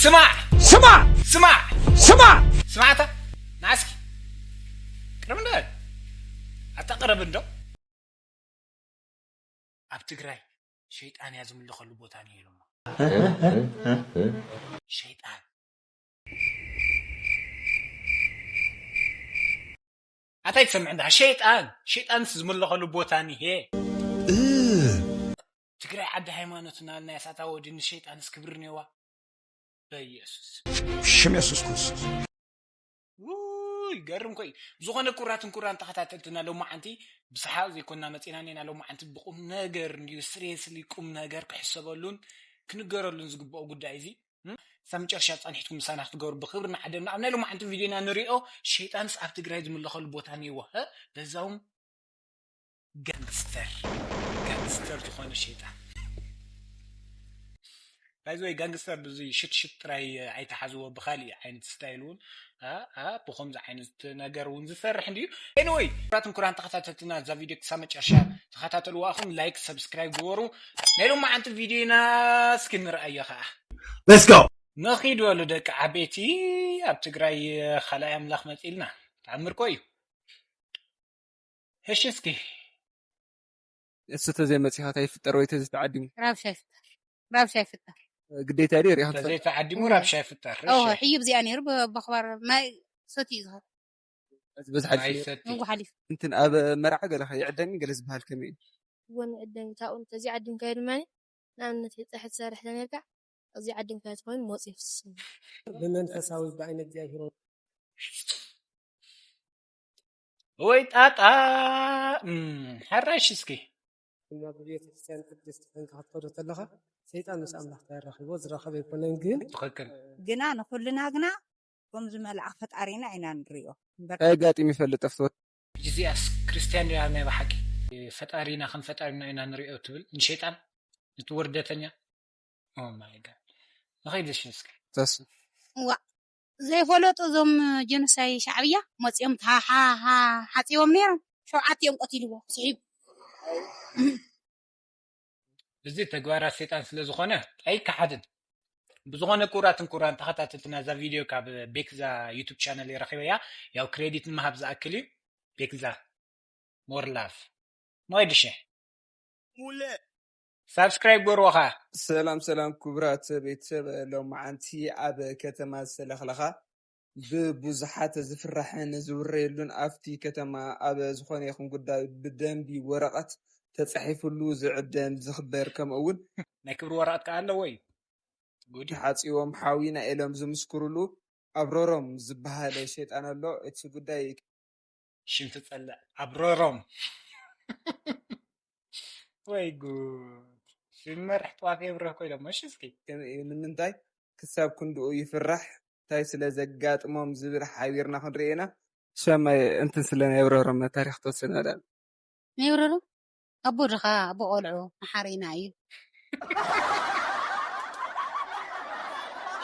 ስማዕ! ስማዕ! ስማዕ! ስማዕ! ስማዕታ ናስኪ ቅረብ እንዶ ኣታ ቅረብ እንዶ። ኣብ ትግራይ ሸይጣን እያ ዝምልኸሉ ቦታ እኒሄ ኢሎሞ። ሸይጣን ኣታይ ትሰምዕ እንዳ ሸይጣን ሸይጣንስ ዝምልኸሉ ቦታ እኒሄ። ትግራይ ዓዲ ሃይማኖትና ልናያ ሳታ ወዲ ንሸይጣንስ ክብሪ ኔዋ። በኢየሱስ ሽም የሱስ ክርስቶስ። ውይ ገርም ኮይ። ብዝኾነ ኩራትን ኩራን ተኸታተልትና ሎማዓንቲ ብሰሓቕ ዘይኮና መፂና ኔና ሎማዓንቲ ብቁም ነገር እንዲዩ ስሬስሊ ቁም ነገር ክሕሰበሉን ክንገረሉን ዝግብኦ ጉዳይ እዚ። እም? ክሳብ መጨረሻ ጸኒሕትኩም ምሳና ክትገሩ ብክብሪ ንዓደምና ኣብ ናይ ሎማዓንቲ ቪድዮና ንሪኦ። ሸይጣንስ ኣብ ትግራይ ዝምለኸሉ ቦታ ኔዎ። በዛውም ጋንግስተር ጋንግስተር ዝኾነ ሸይጣን። ባይዘወይ ጋንግስተር ብዙ ሽትሽት ጥራይ ኣይተሓዝዎ ብካሊእ ዓይነት ስታይል እውን ብከምዚ ዓይነት ነገር እውን ዝሰርሕ እንድዩ። ኤኒወይ ኩራትን ኩራን ተኸታተልትና እዛ ቪድዮ ክሳብ መጨረሻ ተኸታተልዋ ኣኹም ላይክ ሰብስክራይብ ግበሩ። ናይ ሎማዓንቲ ቪድዮና እስኪ ንርኣዮ ከዓ። Let's go። ንኺድ በሉ ደቂ ዓበይቲ። ኣብ ትግራይ ካልኣይ ኣምላኽ መፂልና ተኣምር ኮ እዩ። እሺ እስኪ እሱ ተዘይመፂኻ እንታይ ይፍጠር ወይ ተዘይተዓዲሙ? ራብሻ ይፍጠር። ራብሻ ይፍጠር። ግዴታ ድዩ ሪኢኻ ትፈልጥ? ተዘይተዓዲሙ ራብሻ ይፍጠር። እሺ። ሕዩብ እዚኣ ነይሩ በባኽባር ማይ ሰትዩ ዝኸድ። ዝበዝሓ ማይ ሰቲ። እንጉ ሓሊፉ። እንትን ኣብ መርዓ ገለ ይዕደም ገለ ዝበሃል ከመይ እዩ? እወ ንዕደም ታውን ተዘይዓዲምካዮ ድማ ንኣብነት ህፃ ትሰርሕ ተነርካ ኣብዚ ዓዲምካዮ ተኮይኑ ሞፅ ይፍስስ። ብመንፈሳዊ ብዓይነ እግዚኣብሔር ወይ ጣጣ። እም፣ ሕራሽ እስኪ። ድማ ብቤተ ክርስቲያን ቅድስት ኮይንካ ክትከዶ ተለኻ ሰይጣን ምስ ኣምላኽ ተረኺቦ ዝራኸብ ኣይኮነን። ግን ትኽክል። ግና ንኹልና ግና ከምዚ መልኣኽ ፈጣሪና ኢና ንሪኦ እምበር ኣጋጢሙ ይፈልጥ ኣፍትወት። ጂዚያስ ክርስቲያን ዲና ናይ ብሓቂ ፈጣሪና ከም ፈጣሪና ኢና ንሪኦ ትብል ንሸይጣን እቲ ወርደተኛ። Oh my God። ንኸይድ እሺ እስኪ። ተስ ዋ ዘይፈለጡ እዞም ጀኖሳይ ሻዕብያ መፂኦም ሓሓሓ ሓፂቦም ነይሮም ሸውዓቲኦም ቀቲልዎ ስሒቡ። እዚ ተግባራት ሰይጣን ስለ ዝኾነ ኣይከሓድን። ብዝኾነ ክቡራትን ክቡራን ተኸታተልትና እዛ ቪድዮ ካብ ቤክዛ ዩቱብ ቻነል የረኺበያ። ያው ክሬዲት ንምሃብ ዝኣክል እዩ። ቤክዛ more love። ንኸይድ እሺ። ሙለ ሳብስክራይብ ገርዎ ኸዓ። ሰላም ሰላም ክቡራት ቤተሰብ፣ ሎማዓንቲ ኣብ ከተማ ዝተለኽለኻ ብብዙሓት ዝፍራሕን ዝውረየሉን ኣብቲ ከተማ ኣብ ዝኾነ ይኹን ጉዳይ ብደንቢ ወረቐት ተጻሒፍሉ ዝዕደል ዝኽበር ከምኡ እውን ናይ ክብሪ ወረቐት ከኣ ኣለዎ እዩ። ጉድ። ተሓጺቦም ሓዊና ኢሎም ዝምስክሩሉ ኣብረሮም ዝበሃል ሸይጣን ኣሎ። እቲ ጉዳይ ሽም ትጸልእ ኣብረሮም። ወይ ጉድ። ሽም መርሕ ጥዋፍ የብርህ ኮይኖም እሺ እስኪ። ከመይ እዩ? ንምንታይ ክሳብ ክንድኡ ይፍራሕ? እንታይ ስለ ዘጋጥሞም ዝብል ሓቢርና ክንርኢ ኢና። ሸማይ እንትን ስለ ናይ ኣብረሮም ታሪኽ ተወሰነ ኣዳል። ናይ ኣብረሮም ኣቦ ድኻ ኣቦ ቆልዑ መሓሪና እዩ።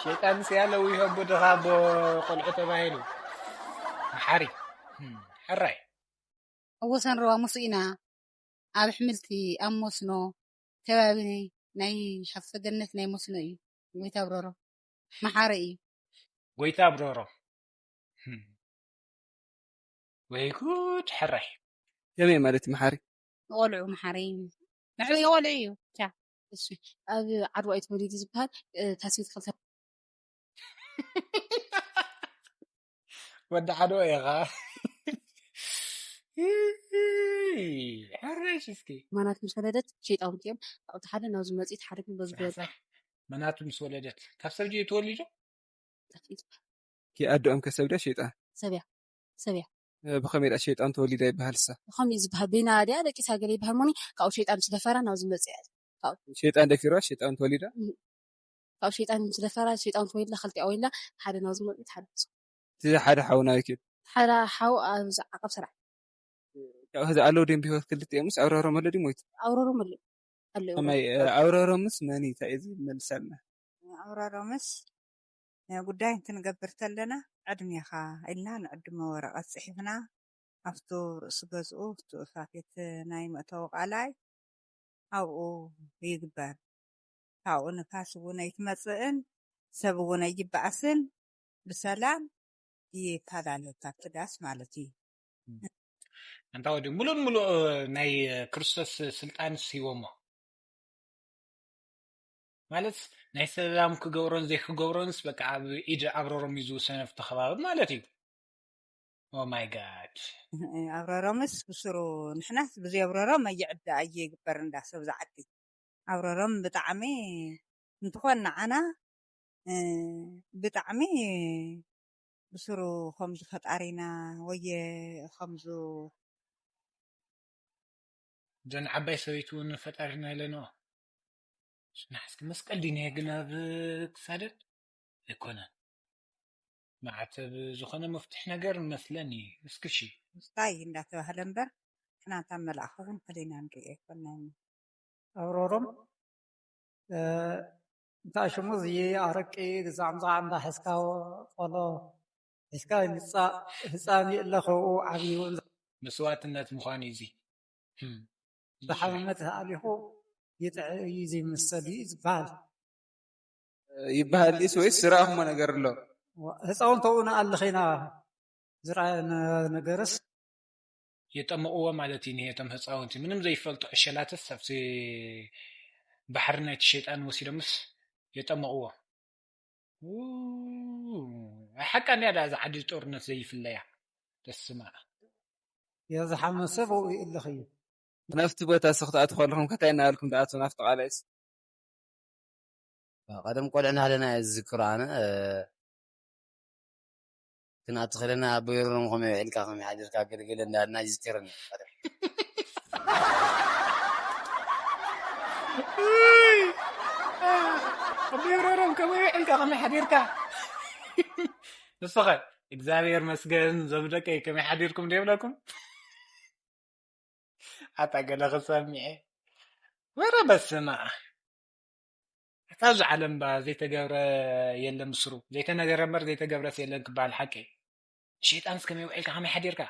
ሸይጣን ስያለው ይኸቡ ድኻ ኣቦ ቆልዑ ተባሂሉ። መሓሪ። እም፣ ሕራይ። ኣብ ወሰን ሩባ ምስ ኢና ኣብ ኣሕምልቲ ኣብ መስኖ ከባቢ ናይ ሓፍቲ ገነት ናይ መስኖ እዩ። ጎይታ ኣብረሮ መሓሪ እዩ። ጎይታ ኣብረሮ። እም። ወይ ጉድ ሕራይ። ከመይ ማለት መሓሪ? ንቆልዑ መሓሪ እዩ። መዕበይ ቆልዑ እዩ። ቻ። እሱ ኣብ ዓድዋ እዩ ተወሊዱ ዝበሃል፣ እ፣ ታስቢት ክልተ ወዲ ዓድዋ ኢኻ። ሕራይ እስኪ። ማናት ምስ ወለደት ሸይጣውንቲ እዮም። ካብቲ ሓደ ናብዚ መፅኡ እቲ ሓደ ግን በዚ ገበሉ። መናቱ ምስ ወለደት ካብ ሰብ ድዩ ተወሊዱ? ጠፊኡ። ኪ ኣደኦም ከ ሰብ ድያ ሸይጣን? ሰብ እያ። ሰብ እያ። እ፣ ብኸመይ ደኣ ሸይጣን ተወሊዳ ይበሃል እሳ? ብኸምኡ እዩ ዝበሃል። በይና ድያ ደቂሳ ገለ ይበሃል እሞኒ፣ ካብኡ ሸይጣን ምስ ደፈራ ናብዚ መፅኣ እያ። ካብኡ ሸይጣን ደፊርዋ ሸይጣን ተወሊዳ? እም። ካብኡ ሸይጣን ምስ ደፈራ ሸይጣን ተወሊዳ፣ ክልቲኣ ወሊዳ፣ ሓደ ናብዚ መፅኡ፣ ሓደ ናብዚ። እቲ ሓደ ሓው ናበይ ከይዱ? ሓደ ሓው ኣብዚ ዓቐብ ስራሕ። ያው፣ እዚ ኣለዉ ድዮም ብህይወት ክልቲኦም? ምስ ኣብረሮም ኣሎ ድዩ ሞይቱ? ኣብረሮም ኣሎ። ኣለዉ። ከመይ፣ እ፣ ኣብረሮምስ መን እዩ? እንታይ እዩ ዝመልሰልና? ኣብረሮምስ፣ እ፣ ጉዳይ እንትንገብር ተለና፣ ዕድሜኻ ኢልና ንዕድመ ወረቐት ጽሒፍና፣ ኣብቱ ርእሲ ገዝኡ፣ ኣብቱ እሳት ቤት ናይ መእተዊ ቃላይ፣ ኣብኡ ይግበር። ካብኡ ንፋስ እውን ኣይትመጽእን፣ ሰብ እውን ኣይበኣስን፣ ብሰላም ይፈላለ ካብቲ ዳስ ማለት እዩ። ኣንታ ወዲ ሙሉእ ሙሉእ ናይ ክርስቶስ ስልጣንስ ሂቦሞ ማለት ናይ ሰላም ክገብሮን ዘይክገብሮንስ በቃ ኣብ ኢድ ኣብረሮም እዩ ዝውሰን ኣብቲ ከባቢ ማለት እዩ። Oh my God. ኣብረሮምስ ብስሩ ንሕናስ ብዘይ ኣብረሮም ኣይዕዳ ኣይግበር እንዳ ሰብ ዝዓዲ ኣብረሮም ብጣዕሚ እንትኾን ንዓና እ፣ ብጣዕሚ ብስሩ ከምዚ ፈጣሪና ወየ ከምዙ ጀን ዓባይ ሰበይቲ እውን ፈጣሪና ኢለንኦ። ሽናሕስኪ መስቀል ዲነ ግን ኣብ ክሳደን ኣይኮነን። ማዕተብ ዝኾነ መፍትሕ ነገር መስለኒ። እስክሺ እንታይ እንዳተባህለ እምበር ንሕና እንታ መልኣኹ እውን ከሊና ንሪኦ ኣይኮናን። ኣብረሮም እንታይ ሽሙ እዚ ኣረቂ ግዛዕ ምዛዕ እንዳ ሕዝካ ቆሎ ሕዝካ ይምፃእ ህፃን ይእለ ከብኡ ዓብዩ እውን መስዋዕትነት ምዃኑ እዩ እዚ። ዝሓመመ ተኣሊኹ ይጥዕ እዩ ዘይምሰል እዩ ዝበሃል። ይበሃል ድስ ወይስ ዝረኣኹሞ ነገር ኣሎ? ህፃውንተኡ ንኣልኽ ኢና ዝረኣየ ነገርስ የጠመቕዎ ማለት እዩ። ንሄቶም ህፃውንቲ ምንም ዘይፈልጡ ዕሸላትስ ኣብቲ ባሕሪ ናይቲ ሸይጣን ወሲዶምስ የጠመቕዎ። ሓቃ እንዲያ ዳ እዛ ዓዲ ጦርነት ዘይፍለያ ደስማ የዝሓመ ሰብ ኣብኡ ይእልኽ እዩ። ናብቲ ቦታ ስ ክትኣትዉ ከለኹም ከታይ እናበልኩም ትኣትዉ ናብቲ ቃላይስ? ቀደም ቆልዑ እናሃለና እየ ዝዝክሮ ኣነ። ክንኣቱ ከለና ኣቦ ይረሮም ከመይ ውዒልካ ከመይ ሓዲርካ ገለገለ እንዳበልና ይዝክረኒ። ኣቦ ይረሮም ከመይ ውዒልካ ከመይ ሓዲርካ ንስኸ እግዚኣብሔር መስገን ዞም ደቀይ ከመይ ሓዲርኩም ደይብለኩም ኣታ ገለ ክሰሚዐ ወረ በስማ እታ ኣብዚ ዓለም ባ ዘይተገብረ የለን ብስሩ ዘይተነገረ እምበር ዘይተገብረስ የለን ክበሃል ሓቂ ሸይጣንስ ከመይ ውዒልካ ከመይ ሓዲርካ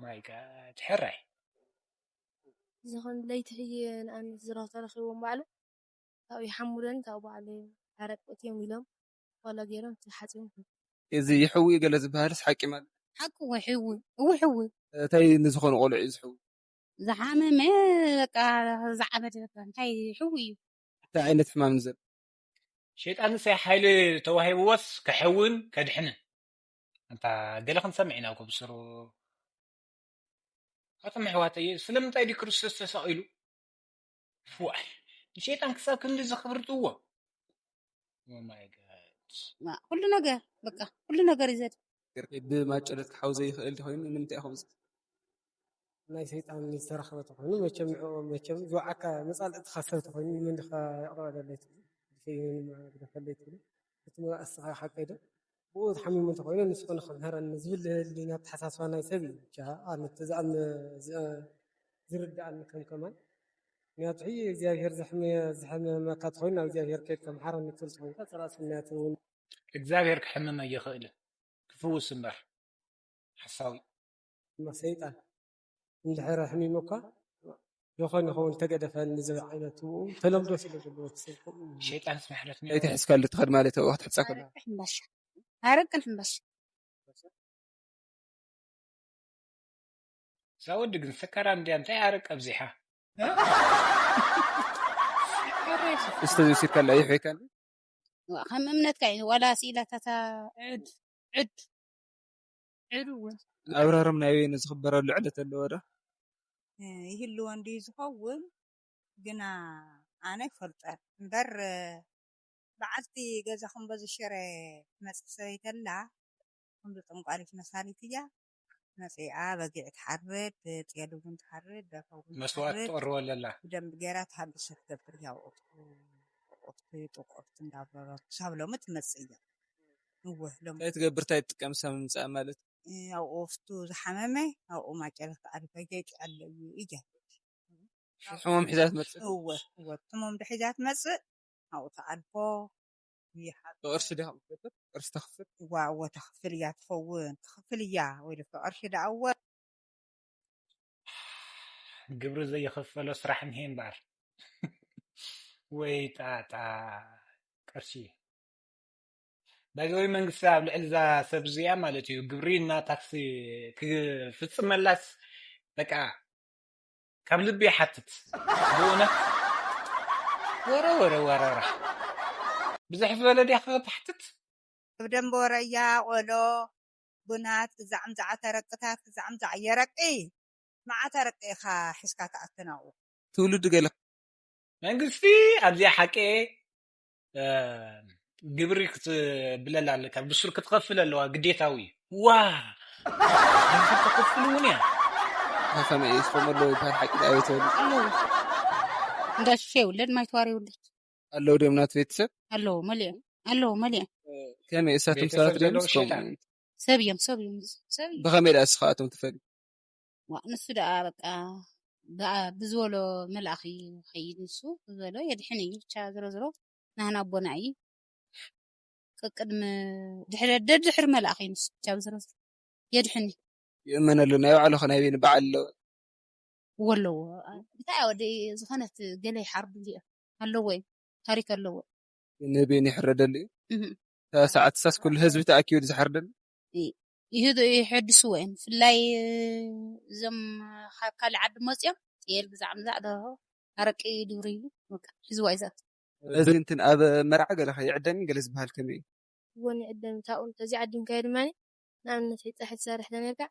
ማይ ጋድ ሕራይ ዝኾን ለይቲ ሕየ ንኣነት ዝረኽ ተረኺቦም ባዕሉ ካብኡ ይሓሙደን ካብኡ ባዕሉ ሓረቅ እዮም ኢሎም ቆሎ ገይሮም ሓፂቦም እዚ ይሕዊ ገለ ዝበሃልስ ሓቂ ማለት ሓቂ ወይ ሕዊ እው ሕዊ እንታይ ንዝኾኑ ቆልዑ እዩ ዝሕዊ ዝሓመመ በቃ ዝዓበደ በቃ እንታይ ሕዊ እዩ እንታይ ዓይነት ሕማም ንዘል ሸይጣንስ ሓይሊ ተዋሂብዎስ ከሕውን ከድሕንን ኣንታ ገለ ክንሰምዕ ኢና እኮ ብስሩ ኣቶም ኣሕዋተይ ስለምንታይ ድዩ ክርስቶስ ተሰቒሉ ዋይ ንሸይጣን ክሳብ ክንዲ ዘኽብርትዎ ኩሉ ነገር በቃ ኩሉ ነገር ይዘድ ብማጨለት ክሓው ዘይኽእል ኮይኑ ንምንታይ ኢኹም ናይ ሰይጣን ዝተረኸበ ተኾይኑ መቸም ንዕኡ መቸም ዝወዓካ መፃልእትኻ ሰብ ተኾይኑ ንመን ዲኻ የቕርበለለይ ትብሉ ግደፈለይ ትብሉ እቲ መባእስኻ ሓቀይ ዶ ብኡ ተሓሚሙ እንተኾይኑ ንስኹ ንኽምህረኒ ዝብል ህሊና ኣተሓሳስባ ናይ ሰብ እዩ ብቻ ኣነ ተዛኣም ዝርድኣኒ ከም ከማን ምክንያቱ ሕይ እግዚኣብሔር ዝሕመመካ ተኾይኑ ናብ እግዚኣብሔር ከይድካ መሓረኒ ትብል ተኾይንካ ፀላእ ሰናያት እውን እግዚኣብሔር ክሕምም ኣይኽእልን ክፍውስ እምበር ሓሳዊ እማ ሰይጣን እንድሕር ኣሕሚሙካ ዶኾን ይኸውን ተገደፈኒ ዝብል ዓይነት ተለምዶ ስለ ዘለዎ ትስልኩም ሸይጣንስ ምሕረት ኣይትሕዝካሉ ትኸድ ማለት ኣብኡ ክትሕፃ ከላ ኣረቅን ሕምባሻ ኣረቅን ሕምባሻ እዛ ወዲ ግን ሰካራም ድያ እንታይ ኣረቅ ኣብዚሓ እስተ ዝውሲድካላ ይሕወይካ ከም እምነትካ እዩ ዋላ ስኢላታታ ዕድ ዕድ ዕድ እውን ኣብራርም ናይ ወይኒ ዝኽበረሉ ዕለት ኣለዎ ዶ ይህልዎ እንድዩ ዝኸውን ግና ኣነ ይፈልጠን እምበር በዓልቲ ገዛኹም በዚ ሽረ ትመፅእ ሰበይቲ ኣላ ከምዚ ጠንቋሊት መሳሊት እያ መፂኣ በጊዕ ትሓርድ ጤል እውን ትሓርድ ደርሆ እውን መስዋዕት ትሓርድ ትቐርበሉ ኣላ ብደንቢ ገይራ ተሃድሶ ትገብር እያ ኣብኡ ኣብቲ ጥቆፍቲ እንዳብረሮም ክሳብ ሎሚ ትመፅእ እያ እወ ሎም እንታይ ትገብር እንታይ ትጥቀም ክሳብ ምምፅኣ ማለት ኣብኡ ኣብቱ ዝሓመመ ኣብኡ ማጨለት ተኣሪፈ ገይጡ ኣሎ እዩ እያ ሕሞም ሒዛ ትመፅእ እወ እወ ትሞም ድሒዛ ትመፅእ ኣብኡ ተኣልፎ ይሓ ቅርሺ ዲኻ ትገብር ቅርሺ ተኽፍል እዋ እወ ተኽፍል እያ ትኸውን ትኽፍል እያ ወይ ልፍቶ ቅርሺ ደኣ እወ ግብሪ ዘይኸፈሎ ስራሕ እኒሄ እምበኣር ወይ ጣጣ ቅርሺ ባይዘወይ መንግስቲ ኣብ ልዕሊ እዛ ሰብ እዚኣ ማለት እዩ ግብሪ እና ታክሲ ክፍፅመላስ በቃ ካብ ልቢ ይሓትት ብእውነት። ወረ ወረ ወረራ ብዙሕ ዝበለ ድያ ክትሓትት? ኣብ ደንበ ወረያ ቆሎ ቡናት ግዛዕ ምዛዕ ተረቅታት ግዛዕ ምዛዕ የረቂ። መዓት ኣረቂ ኢኻ ሒዝካ ትኣትናው? ትውልድ ገለ መንግስቲ ኣብዚኣ ሓቂ ግብሪ ክትብለላ ኣለካ ብሱር ክትኸፍል ኣለዋ ግዴታዊ። ዋ ተኽፍል እውን እያ። ከመይ ይስፈም ኣለዎ ይበሃል ሓቂ ዳዊት ወሉ ኣለዉ። እንዳ ሽሻ ይውለድ ማይ ተዋሪ ይውለድ። ኣለዉ ድዮም ናት ቤተሰብ? ኣለዉ መሊኦም ኣለዉ መሊኦም። ከመይ እሳቶም ሰባት ድዮም? ሰብ እዮም ሰብ እዮም ሰብ እዮም። ብኸመይ ደኣ እስኻ ኣቶም ትፈልጥ? ዋ ንሱ ደኣ በቃ ብዝበሎ መልኣኽ እዩ ኸይድ ንሱ ዝበሎ የድሕን እዩ ብቻ ዝሮ ዝሮ ናህና ኣቦና እዩ። ቅቅድሚ ድሕሪ ደድሕሪ መልኣኽ እዩ ንሱ ብቻ ዝሮ ዝሮ የድሕን እዩ። ይእመነሉ ናይ ባዕሉ ኸ ናይ በይኑ በዓል ኣለዎ። እዎ ኣለዎ። እንታይ ወዲ ዝኾነት ገለ ይሓርዱ እዚኦም ኣለዎ እዩ ታሪክ ኣለዎ። ንህቢ ንሕረደሉ እዩ። እታ ሰዓት ሳስ ኩሉ ህዝቢ ተኣኪቡ ዝሓርደሉ። ይህዱ ይሐድስዎ እዮም። ብፍላይ እዞም ካብ ካልእ ዓዲ መፅኦም ጥየል ግዛዕ ምዛዕ ደርሆ ኣረቂ ድብርይሉ በቃ ሒዝዋ ይዛት። እዚ እንትን ኣብ መርዓ ገለ ይዕደም ገለ ዝበሃል ከመይ እዩ? እወን ይዕደም ታብኡ እንተዘይዓዲምካዮ ድማ ንኣብነት ሒፃ ሕትሰርሕ ተነርካ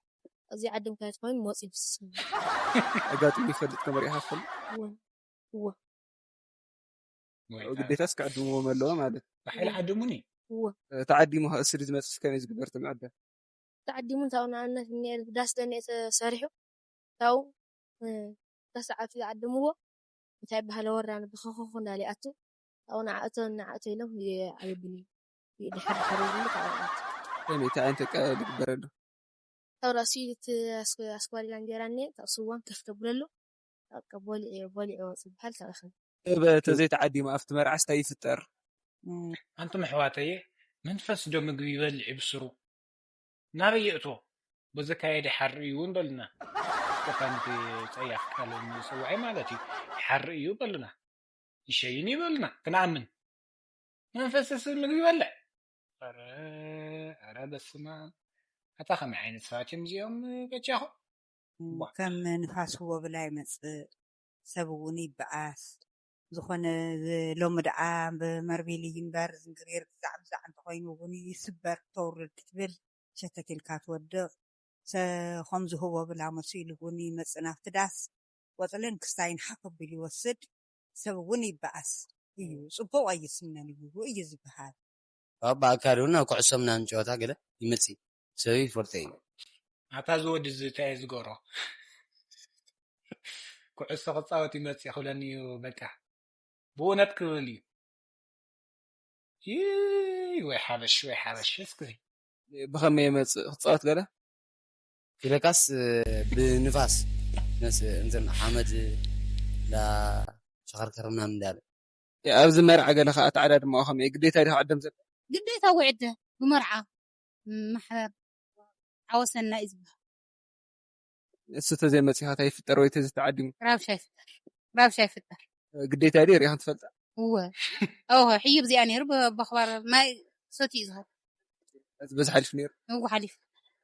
ኣብዘይዓደምካዮ ተኮይኑ ሞፅ ይፍስስ። ኣጋጢሙ ይፈልጥ ከም ሪኢኻ ትፈልጥ? እወን እወ ወይ ግዴታስ ክዕድምዎም ኣለዎ ማለት እዩ። ብሓይሊ ዓድሙኒ ተዓዲሙ ከ እሱ ድዩ ዝመፅእ ከመይ ዝግበር እቲ ምዕዳም? ተዓዲሙ እንታው ንኣብነት እኒኤ ዳስ ደኒኤ ተሰሪሑ ታው ዳስ ዓቱ ዝዓደምዎ እንታይ ይበሃል ወራን ብኸኸኹ እንዳለ ይኣቱ ታው ንዓእቶ ንዓእቶ ኢሎም ይዓብብን እዩ ድሕር ድሕር ይብሉ ታው ይኣቱ ከመይ እንታይ ዓይነት ኣቀባበል ይግበረሉ? ታው ራእሲ ኣስኳሊላ እንጀራ እኒኤ ታው ስዋን ከፍ ተብለሉ በቃ በሊዑ በሊዑ ይወፅእ ይበሃል ታው ይኸን እበ ተዘይተዓዲሙ ኣብቲ መርዓስ እንታይ ይፍጠር? ኣንቱም ኣሕዋተየ መንፈስ ዶ ምግቢ ይበልዕ ብስሩ ናበይ የእትዎ? በዘካየደ ሓሪ እዩ እውን በሉና። ስቴፋን እቲ ጸያፍ ቃል ንጸዋዒ ማለት እዩ። ሓሪ እዩ በሉና። ይሸይን እዩ በሉና። ክንኣምን መንፈስስ ምግቢ ይበልዕ። ኧረ ኧረ በስመ ኣብ። ኣታ ከመይ ዓይነት ሰባት እዮም እዚኦም በጃኹም? ቧ። ከም ንፋስ ህቦ ብላ ይመጽእ፣ ሰብ እውን ይበኣስ። ዝኾነ ሎሚ ደኣ ብመርቤል እዩ እምበር ዝንግሪር ግዛዕ ብዛዕ እንተኾይኑ እውን ይስበር ተውርድ ክትብል ሸተት ኢልካ ትወድቕ። ሰ- ከምዚ ህቦ ብላ መሲሉ እውን ይመጽእ ናብቲ ዳስ። ቆጽልን ክስታይን ሓፍ ኣቢሉ ይወስድ። ሰብ እውን ይበኣስ እዩ። ጽቡቕ ኣይስነን እዩ እዩ ዝበሃል። ካብ ብኣካል እውን ኣብ ኩዕሶ ምናምን ጨዋታ ገለ ይመጽእ ሰብ ይፈልጦ እዩ። ኣታ እዚ ወዲ እዚ እንታይ እዩ ዝገብሮ? ኩዕሶ ክጻወት ይመጽእ ክብለኒ እዩ በቃ። ብእውነት ክብል እዩ። ይይ ወይ ሓበሽ ወይ ሓበሽ እስኪ። ብኸመይ የመጽእ ክጻወት ገለ? ኢለካስ ብንፋስ መስ እንትን ሓመድ ዳ ሸኸርከር ምናምን እንዳለ ኣብዚ መርዓ ገለ ከኣ ኣተዓዳድማኡ ከመይ ግዴታ ድዩ ክዕደም ዘሎ? ግዴታ ውዕደ ብመርዓ ማሕበር ሓወሰና እዩ ዝበሃል። እሱ ተዘይመጺኻ እንታይ ይፍጠር ወይ ተዘይተዓዲሙ? ራብሻ ይፍጠር ራብሻ ይፍጠር። ግዴታ ድዩ ሪኢኻ ትፈልጣ? እወ እወ ሕዩብ እዚኣ ነይሩ በባኽባር ማይ ሰትዩ እዩ ዝኸድ። በዚ ሓሊፉ ነይሩ። እወ ሓሊፉ።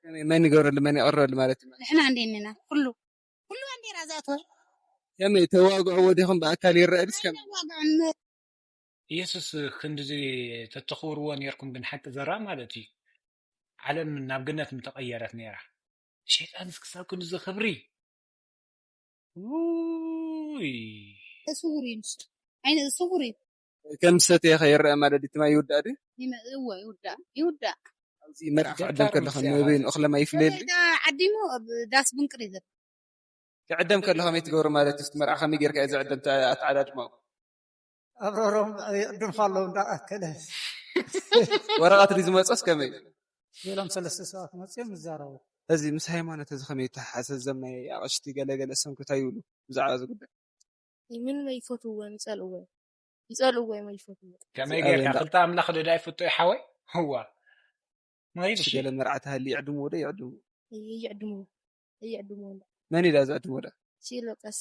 ከመይ መን ይገብረሉ መን የቕርበሉ ማለት እዩ? ንሕና እንዴ እኒና ኩሉ ኩሉ ባንዴራ ዝኣተወ። ከመይ ተዋግዕዎ ዲኹም ብኣካል ይረአ ድስ ከመይ? ኣይንዋግዕን። ኢየሱስ ክንድዚ ተተኽብርዎ ኔርኩም ግን ሓቂ ዘራ ማለት እዩ ዓለም ናብ ገነት ምተቐየረት ኔራ ሸይጣንስ ክሳብ ክንድዚ ክብሪ ውይ ስውር እዩ ንሱ ዓይነ ስውር እዩ ከም ዝሰተየ ከ ይረአ ማለት ድዩ ትማይ ይውዳእ ድዩ ይመ- እወ ይውዳእ ይውዳእ ኣብዚ መርዓ ክዕደም ከለኻ ንበይኑ እኽለ ማይ ይፍለየሉ ድዩ? ወይዳ ዓዲሙ ኣብ ዳስ ብንቅር እዩ ዘሎ ክዕደም ከሎ ከመይ ትገብሩ ማለት እዩ? መርዓ ከመይ ጌርካ እዩ ዝዕደም ኣተዓዳድማኡ? ኣብ ሮሮም ይዕድም ከለዉ እንዳኣከለ ወረቐት ድዩ ዝመጾስ ከመይ? ገሎም ሰለስተ ሰባት መፅኦም ይዛረቡ። እዚ ምስ ሃይማኖት እዚ ከመይ ይተሓሓዝ? እዞም ናይ ኣቕሽቲ ገለገለ ሰንኩ እንታይ ይብሉ ብዛዕባ እዚ ጉዳይ? ምንም ኣይፈትውዎን ይፀልእዎ እዮም። ይፀልእዎ እዮም ኣይፈትውዎ። ከመይ ጌርካ ክልተ ኣምላኽ ዶ ኣይፍቶ እዩ ሓወይ? እዋ መሪር እሺ። ገለ መርዓ ተሃሊ ይዕድምዎ ዶ ይዕድምዎ? ይዕድምዎ ይዕድምዎ። መን ኢላ ዝዕድምዎ ዳ? ሲሎ ቀስ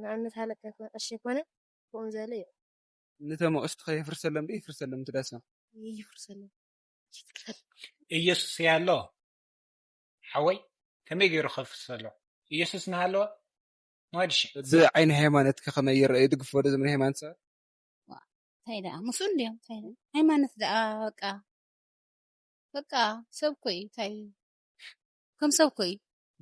ንኣብነት ሃለቀ ቅርሺ ኮነ ከምኡ ዝበለ እዩ። ንቶም ኣቕሽቱ ከየፍርሰሎም ዶ ይፍርሰሎም እቲ ዳሶም? ይፍርሰሎም። ኢየሱስ ያሎ ሓወይ ከመይ ገይሩ ከፍርሰሎ? ኢየሱስ እናሃለወ ማድሽ ብዓይኒ ሃይማኖት ከመይ ይረአ ይድግፎ ዶ ዝምር ሃይማኖት ሰብ? እንታይ ደኣ ምስኡ እንዲዮም እንታይ ደኣ? ሃይማኖት ደኣ በቃ በቃ ሰብ ኮይ እንታይ እዩ? ከም ሰብ ኮይ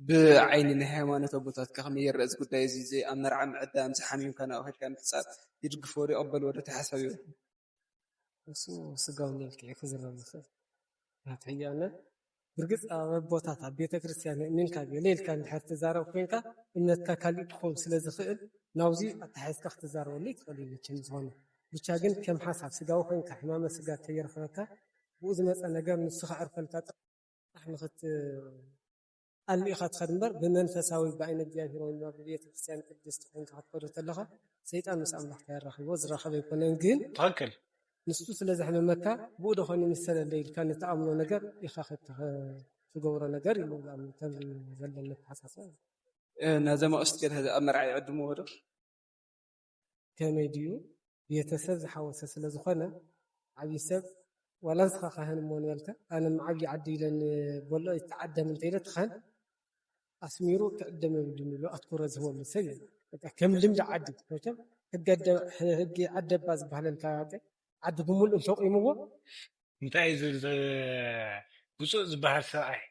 ብዓይኒ ናይ ሃይማኖት ኣቦታት ከመይ ይረአ እዚ ጉዳይ እዚ? እዚ ኣብ መርዓ ምዕዳም ዝሓሚምካ ናብ ከድካ ምሕጻብ ይድግፎ ዶ ይቕበልዎ ዶ ተሓሳቢ ይወዱ? እሱ ስጋዊ መልክዕ ክዝረብ ዝኽእል ናትሕያነ ብርግፅ ኣብ ኣቦታት ኣብ ቤተ ክርስቲያን እእሚንካ ገለ ኢልካ እንድሕር ትዛረብ ኮይንካ እምነትካ ካሊእ ክኸውን ስለ ዝኽእል ናብዚ ኣተሓሒዝካ ክትዛረበሉ ይትኽእል እዩ መቸም ዝኾነ ብቻ ግን ከም ሓሳብ ስጋዊ ኮይንካ ሕማመ ስጋ ከይረኽበካ ብኡ ዝመፀ ነገር ንሱ ከዕርፈልካ ጥራሕ ንኽት ኣልኢኻ ትኸድ እምበር ብመንፈሳዊ ብኣይነ እግዚኣብሔር ወይ ድማ ብቤተ ክርስቲያን ቅድስቲ ኮይንካ ክትከዶ ተለኻ ሰይጣን ምስ ኣምላኽ ከየራኽቦ ዝራኸበ ኣይኮነን ግን ትኽክል ንሱ ስለ ዘሕመመካ ብኡ ዶ ኾን ይምሰለለ ኢልካ ንትኣምኖ ነገር ኢኻ ትገብሮ ነገር እዩ ንብሎም ከም ዘለኒ ተሓሳሰብ ናዘም ኣቕሽቲ ገለ ኣብ መርዓ ይዕድምዎ ዶ ከመይ ድዩ ቤተሰብ ዝሓወሰ ስለ ዝኾነ ዓብዪ ሰብ ዋላ ንስኻ ካህን እሞ ንበልካ ኣነ ዓብዪ ዓዲ ኢለ ንበሎ ይተዓደም እንተኢለ እቲ ካህን ኣስሚሩ ክዕደም የብሉን ኢሉ ኣትኩሮ ዝህበሉ ሰብ እዩ በቃ ከም ልምዲ ዓዲ መቸም ህጊ ኣደ- ህጊ ዓደባ ዝበሃለልካ በቃ ዓዲ ብምሉእ እንተቂምዎ እንታይ እዩ ዝብል ዝ- ብፁዕ ዝበሃል ሰብኣይ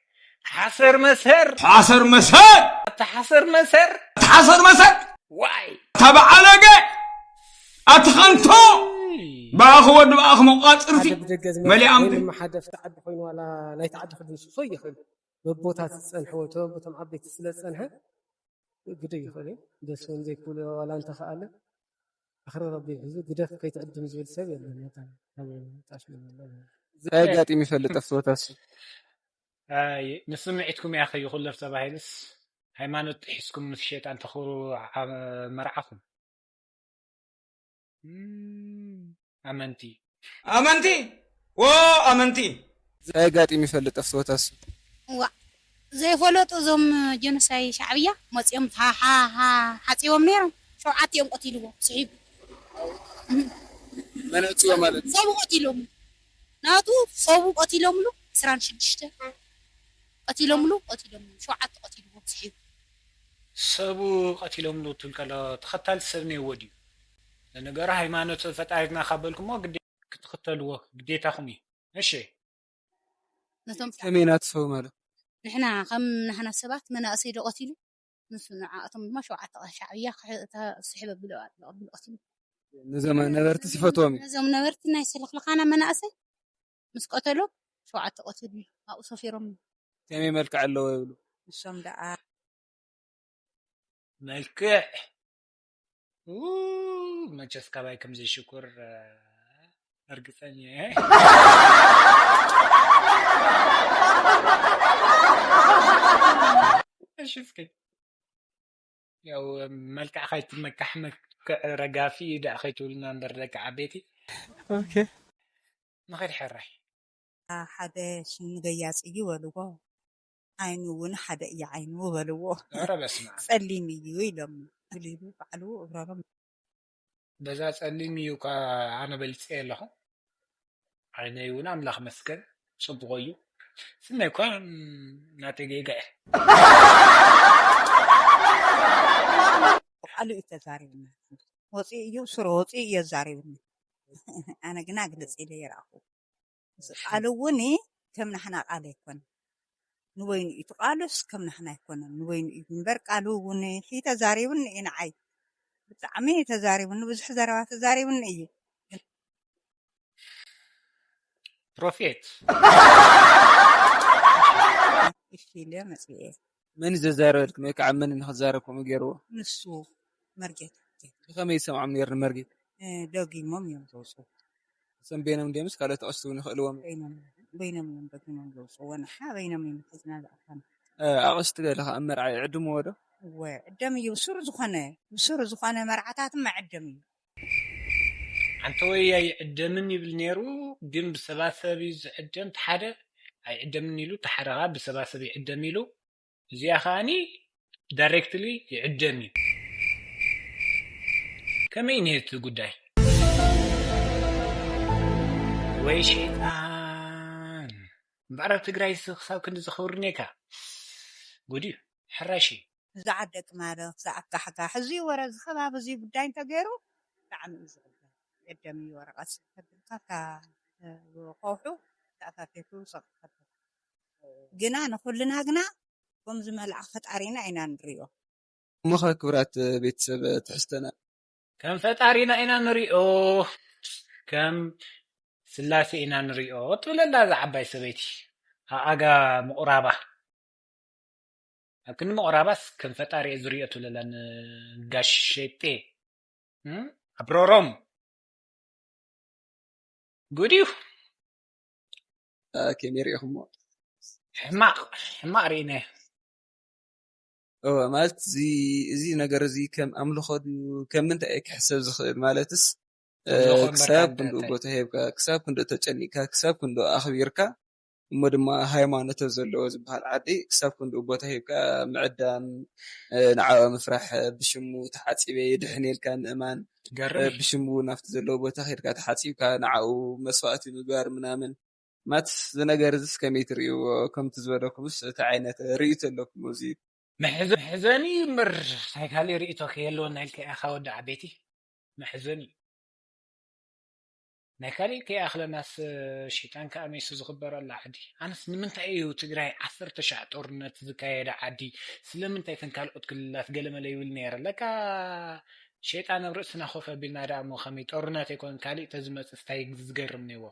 ሓሰር መሰር ሓሰር መሰር ኣታ ሓሰር መሰር ሓሰር መሰር ዋይ ተበዓለገ ኣትኸንቶ ብኣኺ ወዲ ብኣኺ መቋፅርቲ ሓደ ብደገ ዝመ መሊኣም ወይ ድማ ሓደ ኣብቲ ዓዲ ኮይኑ ዋላ ናይቲ ዓዲ ክድምስሶ ይኽእል በቦታት ዝፀንሐ ወይ ተበቦቶም ዓበይቲ ስለ ዝፀንሐ ግደ ይኽእል እዩ ደስ እውን ዘይክብሉ ዋላ እንተኸኣለ ኣኽሪ ረቢ ሒዙ ግደፍ ከይትዕድም ዝብል ሰብ የለን መታን ካብ ጣሽ ይበለ እንታይ ኣጋጢሙ ይፈልጥ ኣብቲ ቦታ እሱ ኣይ፣ ንስምዒትኩም እያ ከይኹለፍ ተባሂሉስ ሃይማኖት ጥሒስኩም ምስ ሸይጣን ተኽብሩ ዓ- መርዓኹም እም፣ ኣመንቲ ኣመንቲ ዎ ኣመንቲ እንታይ ኣጋጢሙ ይፈልጥ ኣብቲ ቦታ እሱ ዋ ዘይፈለጡ እዞም ጀኖሳይ ሻዕብያ መፂኦም ሓ- ሓ- ሓ- ሓፂቦም ነይሮም ሸውዓቲኦም ቀቲልዎ ስሒቡ መን ኣውፅዎ ማለት እዩ? ሰቡ ቀቲሎም ናቱ ሰቡ ቀቲሎምሉ ዕስራን ሽዱሽተ ቀቲሎምሉ ቀቲሎምሉ ሸውዓተ ቀቲልዎም ስሒቡ ሰቡ ቀቲሎምሉ ትብል ከሎ ተኸታሊ ሰብ ነይዎ ድዩ ለነገሩ ሃይማኖት ፈጣሪትና ካብ በልኩሞ ግዴ ክትኽተልዎ ግዴታኹም እዩ እሺ ነቶም ከመይ ናቱ ሰቡ ማለት ንሕና ከም ናህና ሰባት መናእሰይ ዶ ቀቲሉ ንሱ ንዓኣቶም ድማ ሸውዓተ ሻዕብያ ክሕ- እታ ስሕብ ኣብሎ ኣብሎ ቀቲሉ ነዞም ነበርቲ ሲፈትዎም እዩ ነዞም ነበርቲ ናይ ሰለኽልኻና መናእሰይ ምስ ቀተሎም ሸውዓተ ቀቲሉ ኣብኡ ሰፊሮም ከመይ መልክዕ ኣለዎ ይብሉ ንሶም ደኣ መልክዕ ኡ፣ መቸስ ካባይ ከም ዘይሽኩር እ፣ እርግፀኛ እየ እሺ እስኪ ያው መልክዕ ከይትመካሕ መክዕ ረጋፊ ደኣ ከይትብልና እምበር ደቂ ዓበይቲ ኦኬ ንኸድ ሕራይ ሓደ ሽሙ ገያፂ እዩ በልዎ ዓይኑ እውን ሓደ እዩ ዓይኑ በልዎ ኧረ በስመ ኣብ ፀሊም እዩ ኢሎም ግሊሉ ባዕሉ እብረሮም በዛ ፀሊም እዩ እኳ ኣነ በሊፀ ኣለኹ ዓይነይ እውን ኣምላኽ መስገን ፅቡቕ እዩ ስመይ እኳ ናተይ ጌጋ እየ ቃሉ እዩ ተዛሪብና ወፂኡ እዩ ስሩ ወፂኡ እዩ ኣዛሪብኒ ኣነ ግና ግልፅ ኢለ ይረኣኹ ቃሉ እውን ከም ናሕና ቃል ኣይኮነ ንወይኑ እዩ እቲ ቃሉስ ከም ናሕና ኣይኮነን ንወይኑ እዩ እምበር ቃሉ እውን ሒ ተዛሪቡኒ እዩ ንዓይ ብጣዕሚ እዩ ተዛሪቡኒ ብዙሕ ዘረባ ተዛሪቡኒ እዩ ፕሮፌት እሺ ኢለ መፅየ መን እዩ ዘዛረበልኩም ወይ ከዓ መን ንክዛረብ ከምኡ ገይርዎ ንሱ መርጌታ ብከመይ ይሰምዖም ነይሩ ንመርጌት ደጊሞም እዮም ዘውፅኡ እሶም ቤኖም ድዮምስ ካልኦት ኣቕሽቲ እውን ይኽእልዎም በይኖም በይኖም እዮም ደጊሞም ዘውፅእዎ ንሓ በይኖም እዮም ሒዝና ዝኣፋና ኣቕሽቲ ገለ ከዓ ኣብ መርዓ ይዕድምዎ ዶ እወ ዕደም እዩ ብስሩ ዝኾነ ብስሩ ዝኾነ መርዓታት መዕደም እዩ ኣንተ ወይ ኣይዕደምን ይብል ነይሩ ግን ብሰባሰብ እዩ ዝዕደም ሓደ ኣይዕደምን ኢሉ ተሓደኻ ብሰባሰብ ይዕደም ኢሉ እዚኣ ከዓኒ ዳይሬክትሊ ይዕደም እዩ ከመይ ነቲ ጉዳይ ወይ ሸይጣን። እምበኣር ኣብ ትግራይ እዚ ክሳብ ክንዲ ዝኽብር ኔካ። ጉድ እዩ። ሕራሽ እዩ። እዛ ዓደ ቅማለ ክሳብ ኣካሕካሕ እዚ ወረ እዚ ከባቢ እዚ ጉዳይ እንተገይሩ ብጣዕሚ እዩ ዝቕበል። ቀደም እዩ ወረቐት ዝከብል ካብታ ከውሑ ተኣፋፊርኩ ይውሰቕ ይኸብል። ግና ንኹልና ግና ከምዚ መልኣኽ ፈጣሪና ኢና ንሪኦ። እሞኸ ክብራት ቤተሰብ ትሕዝተና ከም ፈጣሪና ኢና ንሪኦ፣ ከም ስላሴ ኢና ንሪኦ ትብለላ እዛ ዓባይ ሰበይቲ። ኣኣጋ ምቑራባ ኣብ ክንዲ ምቑራባስ ከም ፈጣሪ እየ ዝሪኦ ትብለላ ንጋሽ ሸጤ። እም? ኣብሮሮም ጉድ እዩ። አ፣ ከመይ ሪኢኹሞ? ሕማቕ ሕማቕ ርኢነ። እወ፣ ማለት እዚ እዚ ነገር እዚ ከም ኣምልኾ ድዩ፣ ከም ምንታይ እዩ ክሕሰብ ዝኽእል? ማለትስ እ፣ ኣምልኾ እምበር ክሳብ ካብ ክንድኡ እንታይ? ቦታ ሂብካ፣ ክሳብ ክንድኡ ተጨኒቅካ፣ ክሳብ ክንድኡ ኣኽቢርካ፣ እሞ ድማ ሃይማኖት ዘለዎ ዝበሃል ዓዲ ክሳብ ክንድኡ ቦታ ሂብካ ምዕዳም፣ እ፣ ንዓኡ ምፍራሕ፣ እ፣ ብሽሙ ተሓፂበ ይድሕን ኢልካ ምእማን፣ እ፣ ገርም እዩ። ብሽሙ ናብቲ ዘለዎ ቦታ ከይድካ ተሓፂብካ ንዓኡ መስዋእቲ ምግባር ምናምን። ማት እዚ ነገር እዚስ ከመይ ትርእይዎ? ከምቲ ዝበለኩምስ እቲ ዓይነት ርእይቶ ኣለኩም ኣብዚ? መሕዘ- መሕዘኒ እምበር ናይ ካሊእ ርእይቶ ከየለወና ኢልካ ኢኻ ወዲ ዓበይቲ። መሕዘኒ ናይ ካሊእ ከይኣኽለናስ ሸይጣን ከኣ መይሱ ዝኽበረላ ዓዲ። ኣነስ ንምንታይ እዩ ትግራይ ዓሰርተ ሻዕ ጦርነት ዝካየደ ዓዲ? ስለምንታይ እተን ካልኦት ክልላት ገለመለ ይብል ነይረ? ለካ ሸይጣን ኣብ ርእስና ኮፍ ኣቢልና ደኣ እሞ ከመይ ጦርነት ኣይኮነን ካሊእ ተዝመጽእ ስታይ ዝገርም ነይዎ።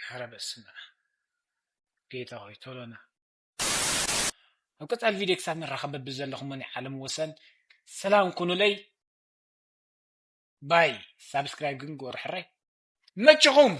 ኧረ በስመ ኣብ። ጌታ ሆይ ቶሎና ኣብ ቀጻሊ ቪድዮ ክሳብ ንራኸብ በብዘለኹሞ ናይ ዓለም ወሰን ሰላም ኩኑለይ። ባይ ሳብስክራይብ ግን ግበሩ ሕራይ መችኹም።